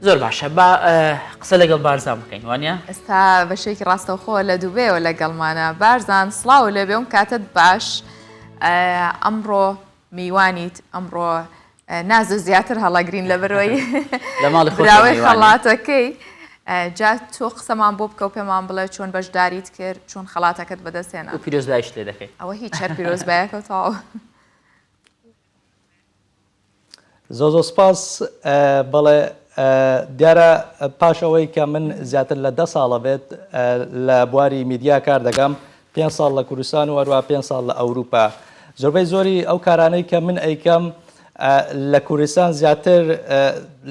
زۆر باشە با قسە لەگەڵ بارزان بکەین وانە؟ ئێستا بەشێکی ڕاستەوخۆ لە دوبەیەوە لەگەڵمانە بارزان سڵاو لێبێ و کاتت باش ئەمڕۆ میوانیت ئەمڕۆ نازە زیاتر هەڵەگرین لە بەرەوەی لە ماڵی براوەی خەڵاتەکەی جا تۆ قسەمان بۆ بکە و پێمان بڵێ چۆن بەشداریت کرد چۆن خەڵاتەکەت بەدەستهێنا و پیرۆزبایش لێ دەکەین ئەوە هیچ هەر پیرۆزبایەکە تەواو. زۆر زۆر سپاس بەڵێ دیارە پاش ئەوەی کە من زیاتر لە دە ساڵە بێت لە بواری میدیا کار دەکەم پێ ساڵ لە کوردستان و هەروە پێ ساڵ لە ئەوروپا زۆربەی زۆری ئەو کارانەی کە من ئەیکەم لە کوردستان زیاتر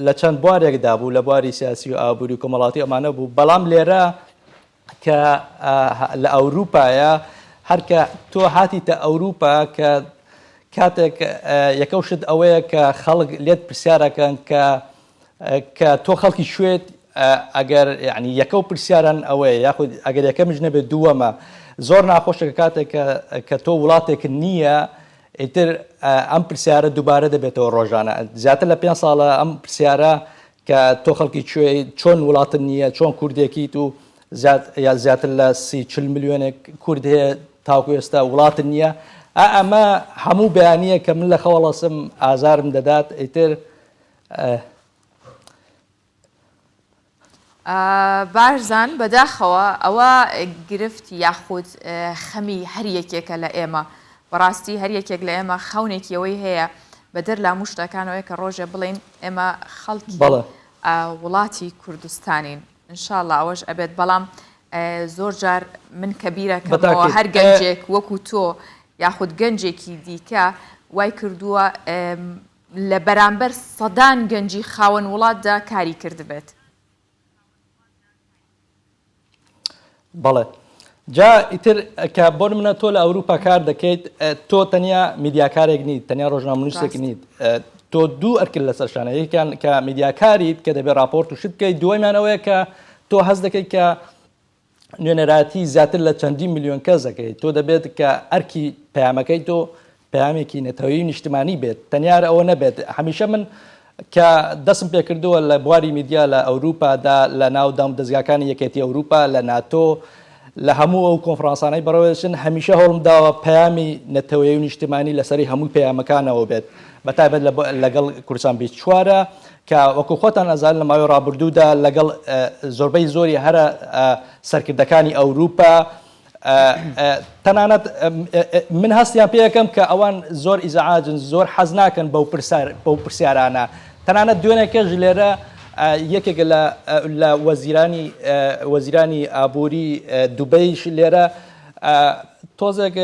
لە چەند بوارێکدا بوو لە بواری سیاسی و ئابووری و کۆمەڵاتی ئەمانە بوو بەڵام لێرە کە لە ئەوروپایە هەر کە تۆ هاتیتە ئەوروپا کە کاتێک یەکەو شت ئەوەیە کە خەڵک لێت پرسیارەکەن کە کە تۆ خەڵکی کوێت ئەگەر یعنی یەکەو پرسیاران ئەوەیە یاخود ئەگەر یەکەمیش نەبێت دووەمە زۆر ناخۆشە کە کاتێک کە تۆ وڵاتێک نییە ئیتر ئەم پرسیارە دووبارە دەبێتەوە ڕۆژانە زیاتر لە پێ ساڵە ئەم پرسیارە کە تۆ خەڵکی کوێی، چۆن وڵاتت نییە، چۆن کوردێکیت و زیاتر لە 30 ملیۆنێک کورد هەیە تاوەکو ئێستا وڵاتت نییە. ئا ئەمە هەموو بەیانییە کە من لە خەوەڵەسم ئازارم دەدات ئیتر. بارزان، بەداخەوە ئەوە گرفت یاخود خەمی هەر یەکێکە لە ئێمە. بەڕاستی هەر یەکێک لە ئێمە خەونێکی ئەوەی هەیە بەدەر لە هەموو شتەکانەوەیە کە ڕۆژێ بڵێین ئێمە خەڵکی وڵاتی کوردستانین ان شاء اللە ئەوەش ئەبێت بەڵام زۆر جار من کە بیرەکەمەوە هەر گەنجێک وەکو تۆ یاخود گەنجێکی دیکە وای کردووە لە بەرامبەر سەدان گەنجی خاوەن وڵاتدا کاری کردبێت. بەڵێ جا ئیتر کە بۆ منە تۆ لە ئەوروپا کار دەکەیت تۆ تەنیا میدیاکارێک نیت تەنیا ڕۆژنامەنووسێک نیت تۆ دوو ئەرکل لەسەر شانە یەکیان کە میدیاکاریت کە دەبێت راپۆرت و شت بکەیت دووەمیان ئەوەیە کە تۆ هەست دەکەیت کە نوێنەرایەتی زیاتر لە چەندین ملیۆن کەس دەکەیت تۆ دەبێت کە ئەرکی پەیامەکەی تۆ پەیامێکی نەتەوەیی و نیشتمانی بێت تەنیا ئەوە نەبێت هەمیشە من کە دەستم پێکردووە لە بواری میدیا لە ئەوروپادا لە ناو دام دەزگاکانی یەکێتی ئەوروپا لە ناتۆ لە هەموو ئەو کۆنفرانسانەی بەڕێوەدەچن هەمیشە هەوڵم داوە پەیامی نەتەوەیی و نیشتمانی لەسەری هەموو پەیامەکانەوە بێت بە تایبەت لەگەڵ کوردستان 24 کە وەکو خۆتان ئەزانن لە ماوەی ڕابردوودا لەگەڵ زۆربەی زۆری هەرە سەرکردەکانی ئەوروپا تەنانەت من هەستیان پێەکەم کە ئەوان زۆر ئیزعاجن زۆر حەز ناکەن بەو پرسیار بەو پرسیارانە تەنانەت دوێنێکەش لێرە یەکێک لە لە وەزیرانی وەزیرانی ئابووری دوبەیش لێرە تۆزێک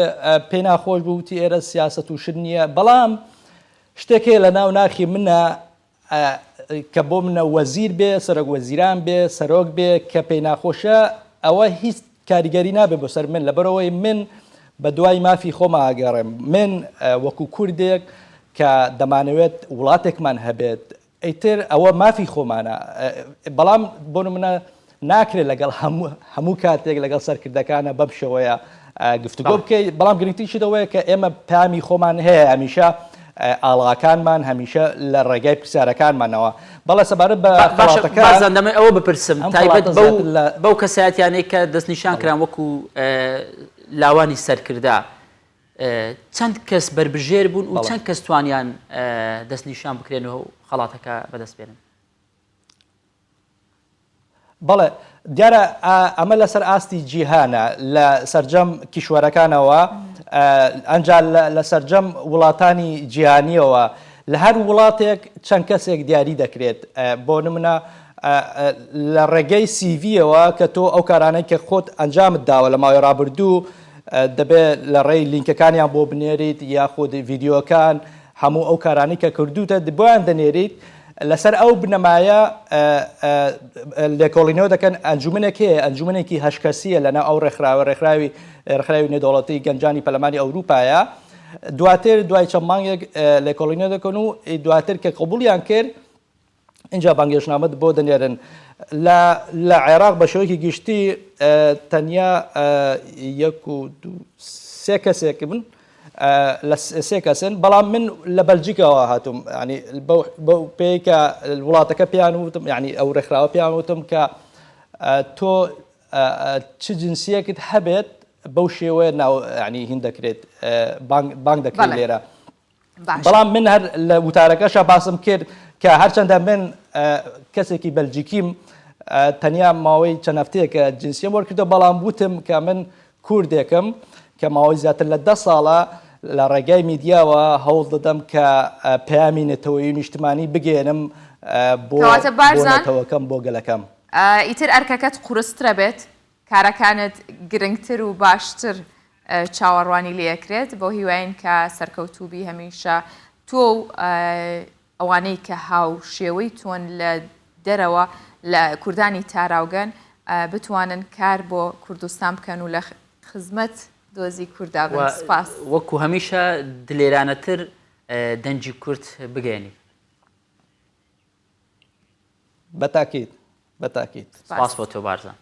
پێی ناخۆش بوو وتی ئێرە سیاست و شت نییە بەڵام شتێک هەیە لە ناو ناخی منە کە بۆ منە وەزیر بێ سەرۆک وەزیران بێ سەرۆک بێ کە پێی ناخۆشە ئەوە هیچ کاریگەری نابێ بۆ سەر من لەبەرئەوەی من بە دوای مافی خۆما ئەگەڕێم من وەکو کوردێک کە دەمانەوێت وڵاتێکمان هەبێت ئیتر ئەوە مافی خۆمانە بەڵام بۆ نمونە ناکرێت لەگەڵ هەموو کاتێک لەگەڵ سەرکردەکانە بەم شێوەیە گفتوگۆ بکەیت بەڵام گرنگترین شت ئەوەیە کە ئێمە پامی خۆمان هەیە هەمیشە ئاڵاکانمان هەمیشە لە ڕێگای پرسیارەکانمانەوە بەڵێ سەبارەت بە خەڵاتەکە بارزان دەمەوێت ئەوە بپرسم تایبەت بەو کەسایەتیانەی کە دەستنیشان کران وەکو لاوانی سەرکردە چەند کەس بەربژێر بوون و چەند کەس توانیان دەستنیشان بکرێن و خەڵاتەکە بەدەست بێنن؟ بەڵێ دیارە ئەمە لەسەر ئاستی جیهانە لە سەرجەم کیشوەرەکانەوە ئەنجا لە سەرجەم وڵاتانی جیهانیەوە لە هەر وڵاتێک چەند کەسێک دیاری دەکرێت بۆ نمونە لە ڕێگەی سیڤیەوە کە تۆ ئەو کارانەی کە خۆت ئەنجامت داوە لە ماوەی ڕابردوو دەبێت لە ڕێی لینکەکانیان بۆ بنێریت یاخود ڤیدیۆکان هەموو ئەو کارانەی کە کردوتە بۆیان دەنێریت لەسەر ئەو بنەمایە لێکۆڵینەوە دەکەن ئەنجومنێک هەیە ئەنجومنێکی هەشت کەسیە لەناو ئەو ڕێکخراوە ڕێکخراوی ڕێکخراوی نێودەوڵەتی گەنجانی پەرلەمانی ئەوروپایە دواتر دوای چەند مانگێک لێکۆڵینەوە دەکەن و دواتر کە قبوڵیان کرد ئینجا بانگێشتنامەت بۆ دەنێرن. لە لە عێراق بە شێوەیەکی گشتی تەنیا یەک و دوو سێ کەسێک بن. لە سێ کەسن بەڵام من لە بەلجیکاوە هاتووم ینی بەو پێی کە وڵاتەکە پێیان وتم ینی ئەو ڕێکخراوە پێیان وتم کە تۆ چ جنسیەکت هەبێت بەو شێوەیە ناو ینی هین دەکرێت بانگ دەکرێت لێرە بەڵام من هەر لە وتارەکەشا باسم کرد کە هەرچەندە من کەسێکی بەلجیکیم تەنیا ماوەی چەند هەفتەیەکە جنسیەم وەرکردەوە بەڵام وتم کە من کوردێکم کە ماوەی زیاتر لە دە ساڵە لە ڕێگای میدیاوە هەوڵ دەدەم کە پەیامی نەتەوەیی و نیشتمانی بگەیەنم بۆ نەتەوەکەم بۆ گەلەکەم. ئیتر ئەرکەکەت قورسترە بێت کارەکانت گرنگتر و باشتر چاوەڕوانی لێکرێت بەو هیواین کە سەرکەوتووبی هەمیشە تۆ و ئەوانەی کە هاوشێوەی تۆن لە دەرەوە لە کوردانی تاراوگەن بتوانن کار بۆ کوردستان بکەن و لە خزمەت دۆزی کوردا بن سپاس. وەکو هەمیشە دلێرانەتر دەنگی کورد بگەیەنیت. بەتاکید بەتاکید. سپاس بۆ تۆ بارزان.